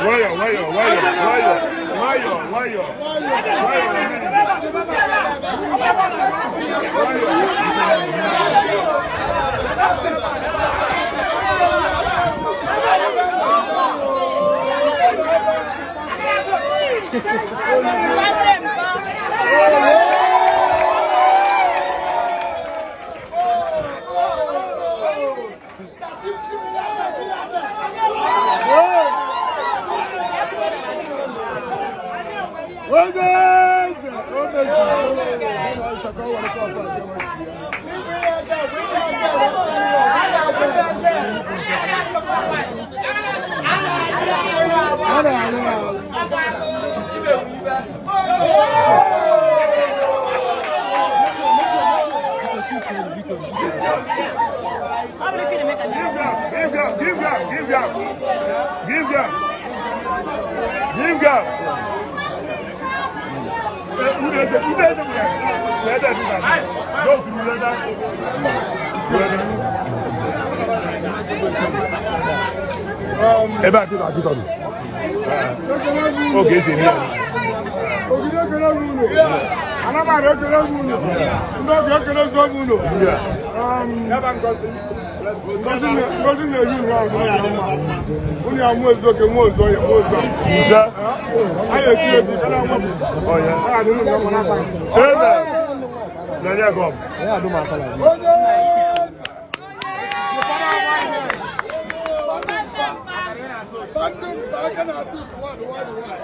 Nwayọ, nwayọ, nwayọ, nwayọ, nwayọ, nwayọ, nwayọ. Onye eze o mezuru ka o were kọpụ a jewe chi ya. A na-arụ arụ. Give gap, give gap, give gap, give gap, give gap. Udeze, udeze bụ ya. Udeze bụ ya. Go to Udeze. Udeze. Ebe a kịta kịta dị. Oge esi eme ya. Ogide ekele m unu. Anamara ekele m unu. Ndị ọbịa ekele m unu. Ngozi na-eyi uwe ọzọ ya mma. Unu ya mụ ezu oke nwa ozu ya nwa ozu. Ise. Anyị eti eti kana nwepụ. Onye. Ọ ga-adị unu mma n'aka. Amen. Nyanye gọm. Onye eze. Ndị mba aka na-atụ ụtụ wadụ wadụ wadụ.